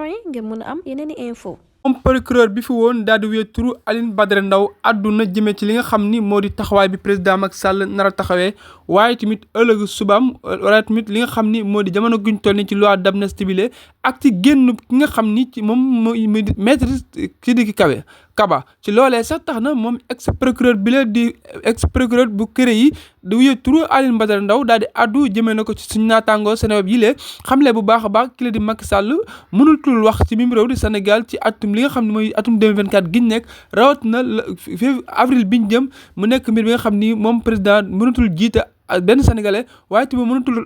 yi ngir mën a am yeneen i info. moom procureur bi fi woon daal di wéy turu Alioune Badara Ndao àdduna jëmee ci li nga xam ni moo di taxawaay bi président Macky Sall nar a taxawee waaye tamit ëllëg subaam wala tamit li nga xam ni moo di jamono guñ toll ni ci loi d'amnistie bi ak ci génn ki nga xam ni ci moom mooy maître Sidiki Kaba ci loolee sax tax na moom ex procureur bi la di ex procureur bu kër yi di wéy turu Alioune Badara Ndao daal di àddu jëmee na ko ci suñu naataangoo Seneweb yi xamle bu baax a baax ki la di Macky Sall mënutul wax ci mim réew di Sénégal ci atum li nga xam ne mooy atum 2024 giñ nekk rawat na avril biñ jëm mu nekk mbir bi nga xam ni moom président mënutul jiite benn sénégalais waaye tamit mënatul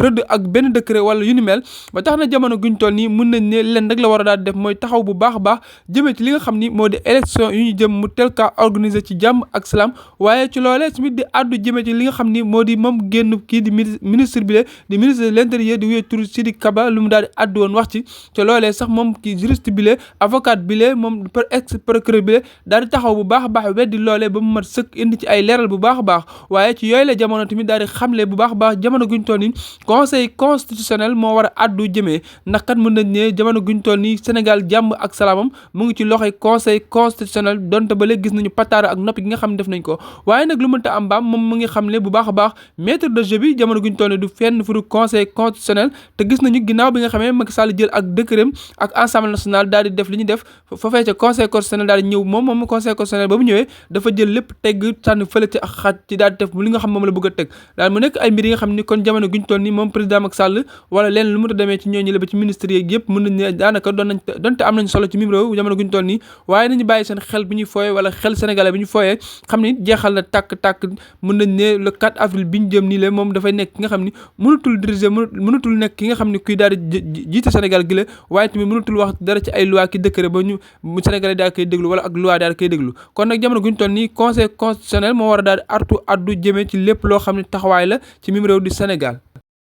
rëdd ak benn décret wala yu ni mel ba tax na jamono guñ toll nii mën nañ ne leen rek la war a daal def mooy taxaw bu baax a baax jëmee ci li nga xam ni moo di élection yu ñu jëm mu tel ka organiser ci jàmm ak salaam waaye ci loolee tamit di àddu jëmee ci li nga xam ni moo di moom génn kii di ministre bi di ministre de l'intérieur di wéy turu Sidiki Kaba lu mu daal di àddu woon wax ci loolee sax moom kii juriste bi avocat bi moom ex procureur bi daal di taxaw bu baax a baax weddi loolee ba mu mat sëkk indi ci ay leeral bu baax a baax waaye ci yooyu la jamono tamit daal di xamle bu baax a baax jamono guñ toll nii conseil constitutionnel moo war a addu jëmee ndax kat mën nañ ne jamono guñ toll nii Sénégal jàmm ak salaamam mu ngi ci loxoy conseil constitutionnel donte ba léegi gis nañu pataara ak noppi gi nga xam ne def nañ ko waaye nag lu mënta am baam moom mu ngi xamle bu baax a baax maître de jeu bi jamono guñ toll nii du fenn fu conseil constitutionnel te gis nañu ginnaaw bi nga xamee Macky Sall jël ak décret ak Assemblée nationale daal di def li ñu def foofee ca conseil constitutionnel daal di ñëw moom conseil constitutionnel ba mu ñëwee dafa jël lépp tegg sànni fële ci ak xaaj ci daal di def li nga xam moom la bëgg a teg daal mu nekk ay mbir yi nga xam ni kon jamono guñ toll ni moom président Macky Sall wala leen lu mu ta demee ci ñooñu la ba ci ministre yeeg yëpp mën nañ ne daanaka donte am nañ solo ci mim réew jamono guñ toll nii waaye nañu bàyyi seen xel bi ñuy fooyee wala xel sénégalais bi ñu fooyee xam ni jeexal na tàkk mën nañ ne le 4 avril bi ñu jëm nii la moom dafay nekk ki nga xam ni mënatul diriger mënatul nekk ki nga xam ni kuy daal di jiite Sénégal gi la waaye tamit mënatul wax dara ci ay loi ki décret ba ñu sénégalais daal koy déglu wala ak loi daal koy déglu kon nag jamono guñ toll nii conseil constitutionnel moo war a daal di addu jëmee ci lépp loo xam ne taxawaay la ci mim réew di Sénégal